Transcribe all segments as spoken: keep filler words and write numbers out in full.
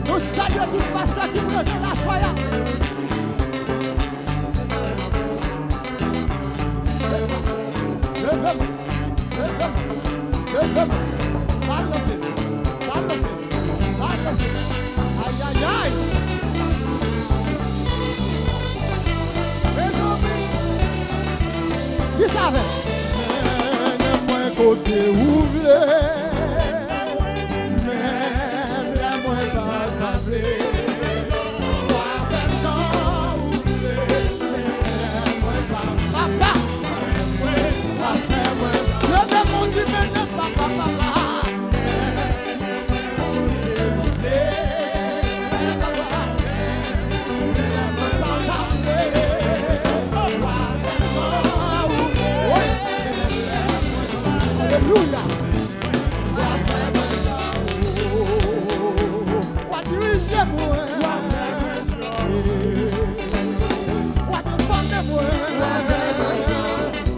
Nou salye tout pastè ki prezan aswè a. Leve m, leve m, leve m. Balanse, balanse, balanse. Ayayay. Mezanmi. Di sa avè m. Mennen mwen kote ou vle. Menm lè mwen pa ta vle. W a fè m jan ou vle. Menm lè mwen pa, papa. Mwen, w a fè mwen. Leve men w di mennen papa, papa. Alelouya. W a dirije mwen. W a transfòme mwen.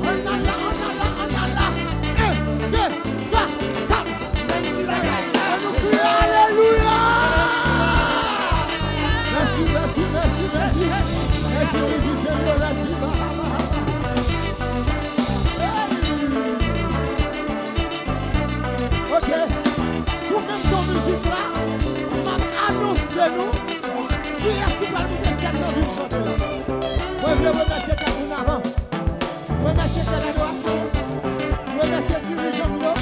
Ann al la, ann al la, ann al la. En, de, twa, kat. Ann nou kriye alelouya. Mèsi, mèsi, mèsi, mèsi. Mèsi, Jezi, Senyè, mèsi, papa. Hey! Ok. Sou menm ton mizik la, m ap anonse nou kiyès ki pral moute sèn nan vin chante la. Mwen vle remèsye Kazinavan. Remèsye Tèl Adorasyon. Remèsye dirijan m yo.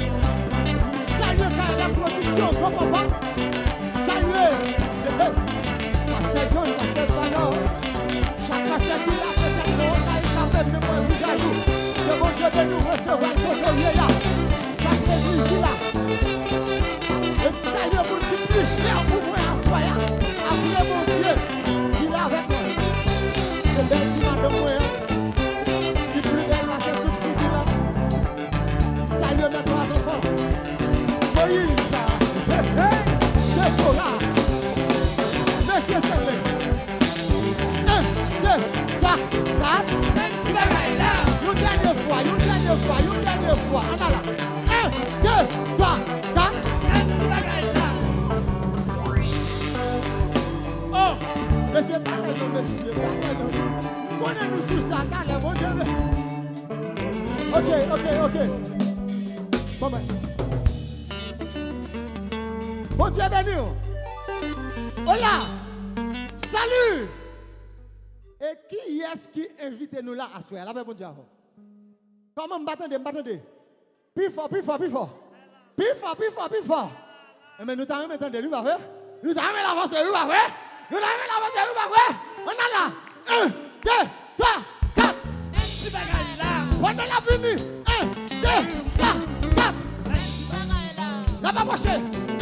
M salye K L M Pwodiksyon, gwo papa. M salye, eh, eh, Pastè John, Pastè Vanor. Chak pastè ki la, petèt nan Okayik, k ap leve men mwen vizaj ou. Ke Bondye beni w, resevwa l kote w ye a. Chak legliz ki la. E m salye moun ki pli chè pou mwen aswè a. Apre Bondye, ki la avèk mwen. Se bèl ti madanm mwen an. Li pli bèl pase tout figi la. M salye mè twa zanfan. Moyiz, hey, hey, Sefora, mesye Stanley. En, de, twa, kat. Menm ti bagay la. Yon dènye fwa, yon dènye fwa, yon dènye fwa. Ann al la. En, de, twa, kat. Menm ti bagay la. Oh! Mesye, talè non, mesye, talè non. M konnen nou sou sa, talè, Bondye beni. Ok, ok, ok. Bon, ben. Bondye beni w. Hola! Salut! E kiyès ki envite nou la aswè a? Lapè Bondye avè w. Kòman? M pa tande, m pa tande. Pi fò, pi fò, pi fò. Pi fò, pi fò, pi fò. Enben, nou ta renmen tande l, wi, pa vre? Nou ta renmen l avanse, wi, pa vre? Nou ta renmen l avanse, wi, pa vre? Ann al la. En, de, twa, kat. Menm ti bagay la. Pandan l ap vini. En, de, twa, kat. Menm ti bagay la. L ap apwoche.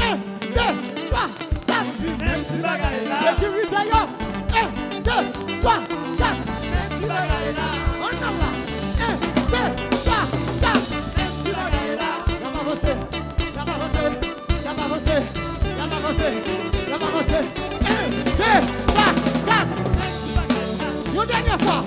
En, de, twa, kat. Menm ti bagay la. Sekirite yo. En, de, twa, kat. Menm ti bagay la. Ann al la. En, de, twa, kat. Menm ti bagay la. N ap avanse. N ap avanse. N ap avanse. N ap avanse. N ap avanse. En, de, twa, kat. Menm ti bagay la. Yon dènye fwa.